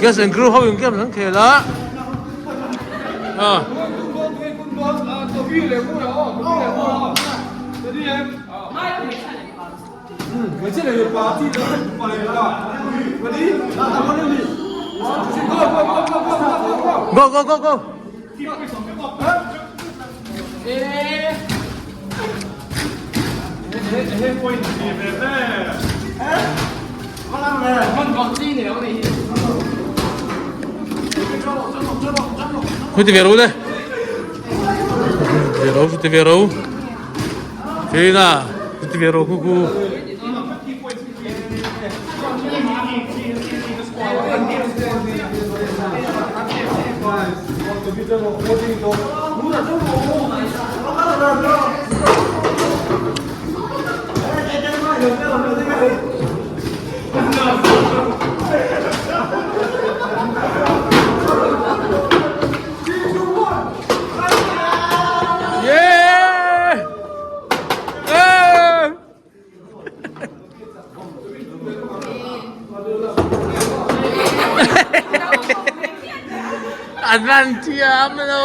Gas and crew ho in game an khel a. Go go go go. Khuti ve ro le. Ve ro, khuti ve ro. Thế na, khuti ve ro khu khu. Yeah! Yeah! An van thiam lo.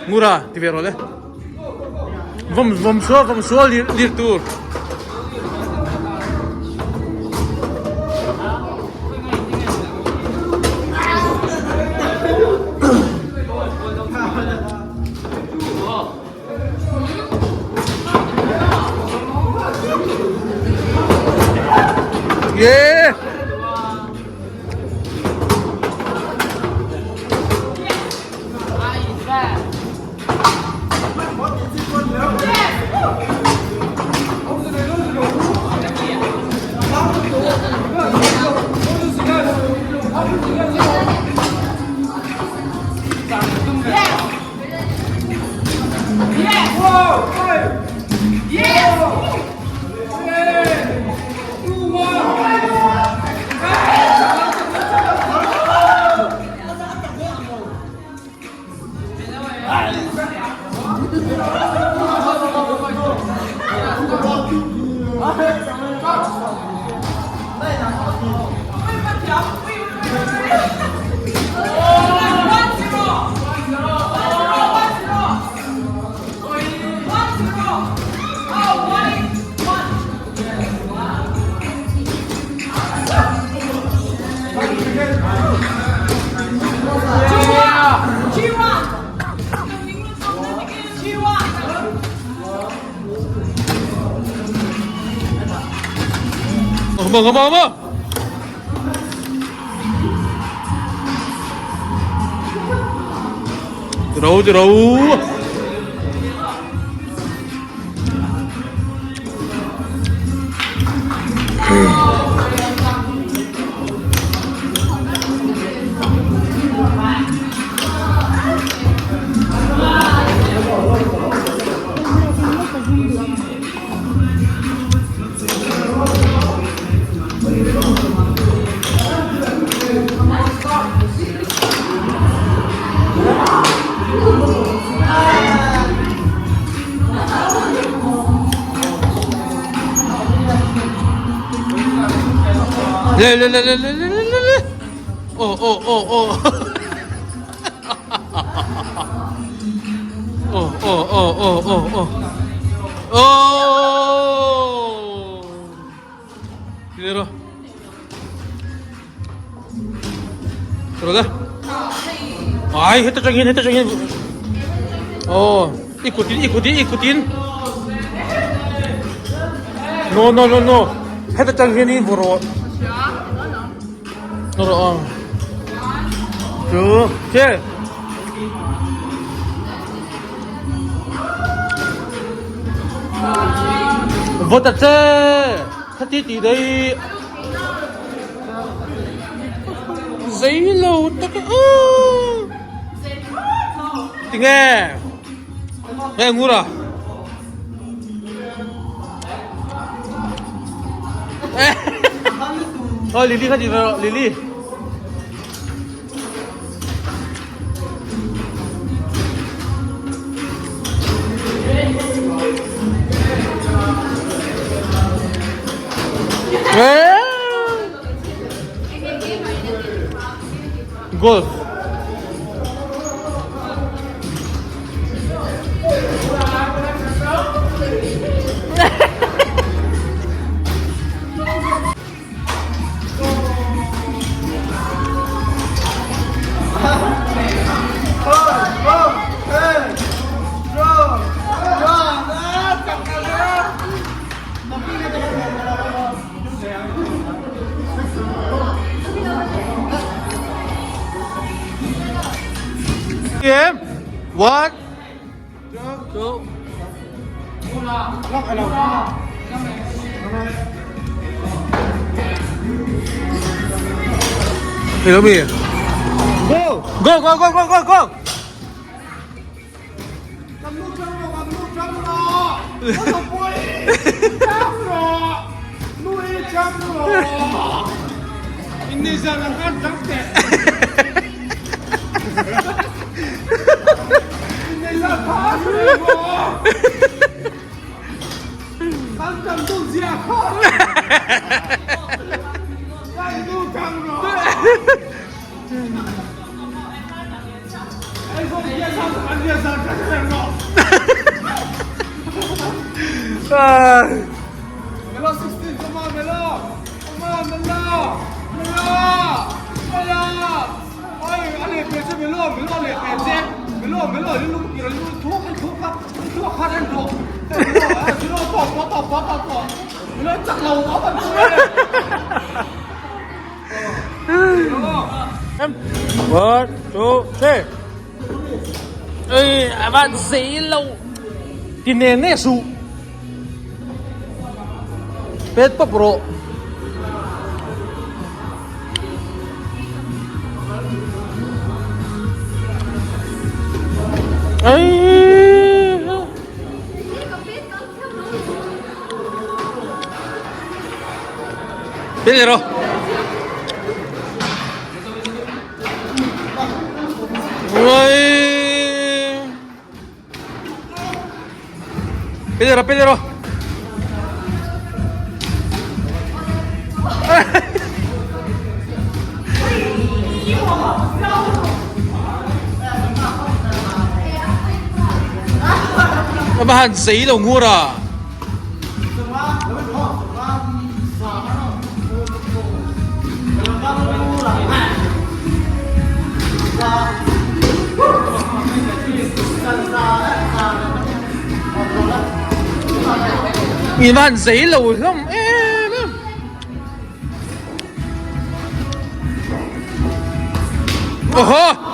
Ngura ti ve rawh le. Vom vom sual vom sual lir lir tur. Yeah! Come on, come on, come on. 들어오, 들어오. Le le le le le le le le. Oh oh oh oh. Oh oh oh oh oh oh. Oh. Lero. Rồi Ai hết cho hết cho Oh, ikutin ikutin ikutin. No no no no. Hết cho hiền bro. No no. Chú, che. Vô ta che. Khati ti dei. Zei lo tak a. Tinge. Nge ngura. Thôi Lily kha ti ve rawh Lily. Golf. Game. One. Two. Hello me. Go. Go go go go go go. One, two, three. Ê, à bạn dễ lâu. Ti ne ne su. Pet pop ro. Ê. Pet ro. Ui. Pedro, Pedro. Va han sei lo ngur a. Nhìn van giấy lầu lắm em Oho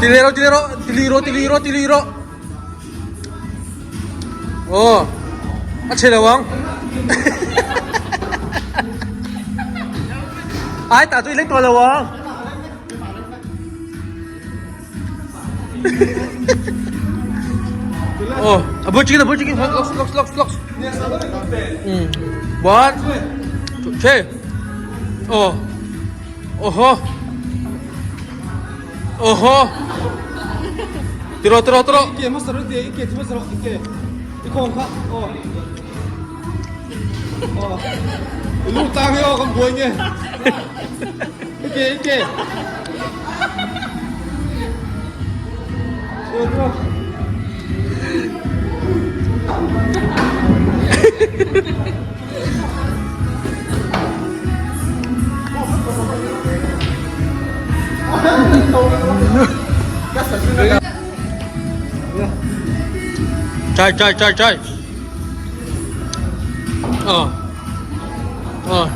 Tiliro, tiliro, tiliro, tiliro, tiliro. Aw, a chhe lo ang. Ai tah chu i leng tawh lo ang. Aw, a bul chikin, a bul chikin, locks, locks, locks, locks. One, two, three. Aw, oho. Oho. Tiro, tiro, tiro. Chai, chai, chai, chai. Ờ. Ờ.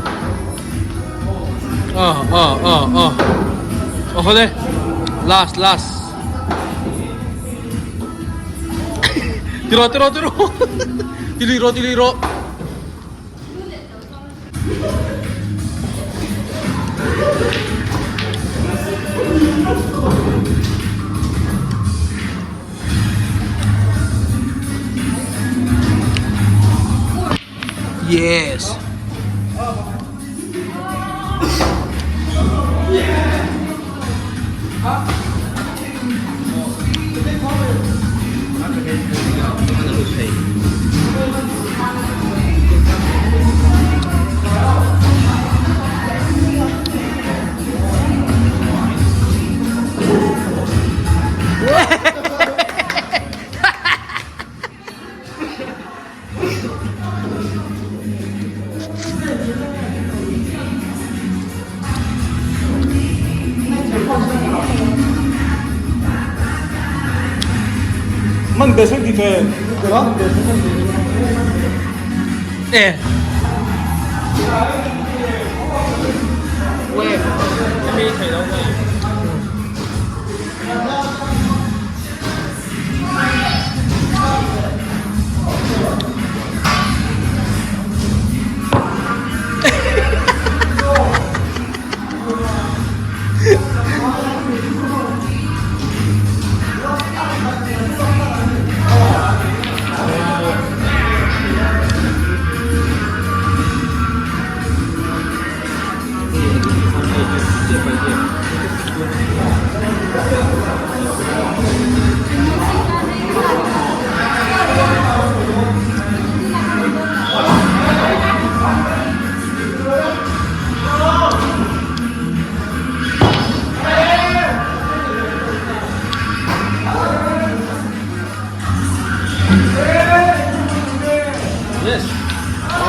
Ờ, ờ, ờ, ờ. Ờ, thôi đi. Last, last. Tiraw tiraw tiraw ti lui rawh ti lui rawh. Yes. Eh.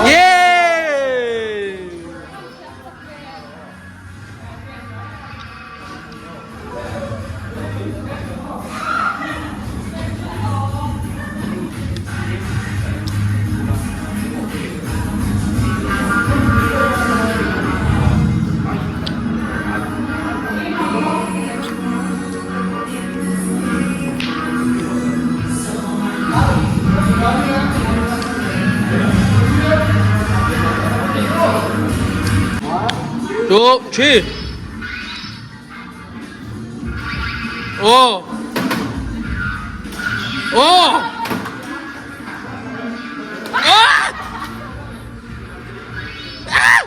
Yay! Two, three. Oh. Oh. Ah! Ah!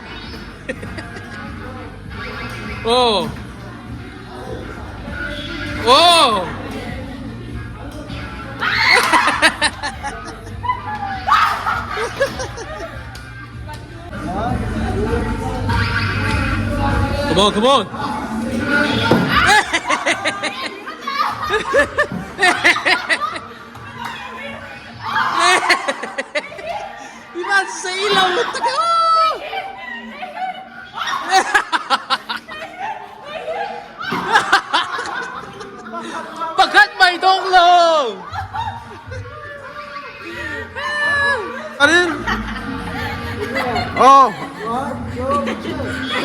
Oh. Oh. Come on, come on. I van sei lo tak e aw. Pakhat mai dawng lo. Arin. Oh.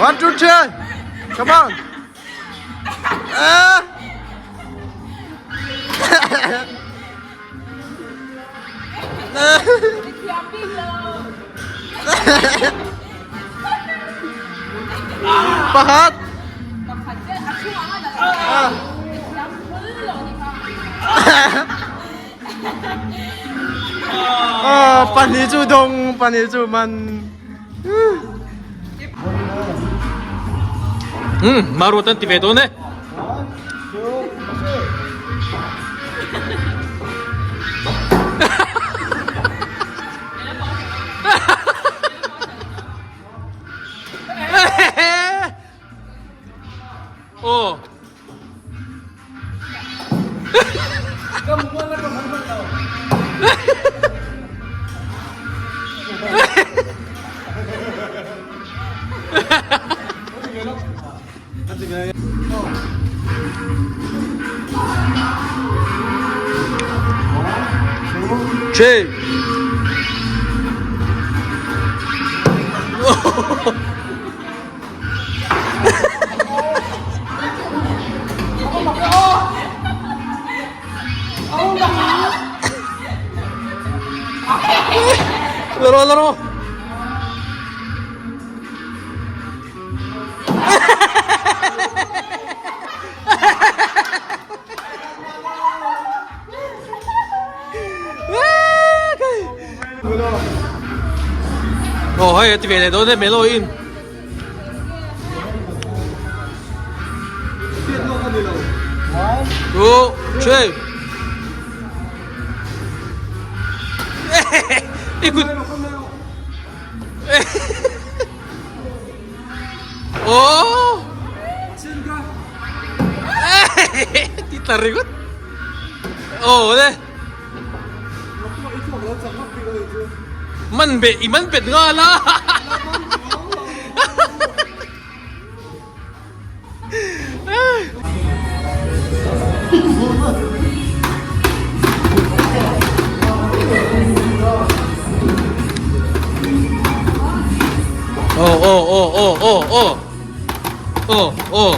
One, two, three. Come on. Ah. Pakhat. Ah. Ah, pahnih cu dong, pahnih cu man. Maruat an ti ve dawn e. Aw. Three. La rawh la rawh. Oh hei a ti ve leh dawn e Melo in. Two, three. I kut. Oh! Ti tla ringawt. Oh le. Man be i man bet nghal a. Oh oh oh oh oh oh oh oh.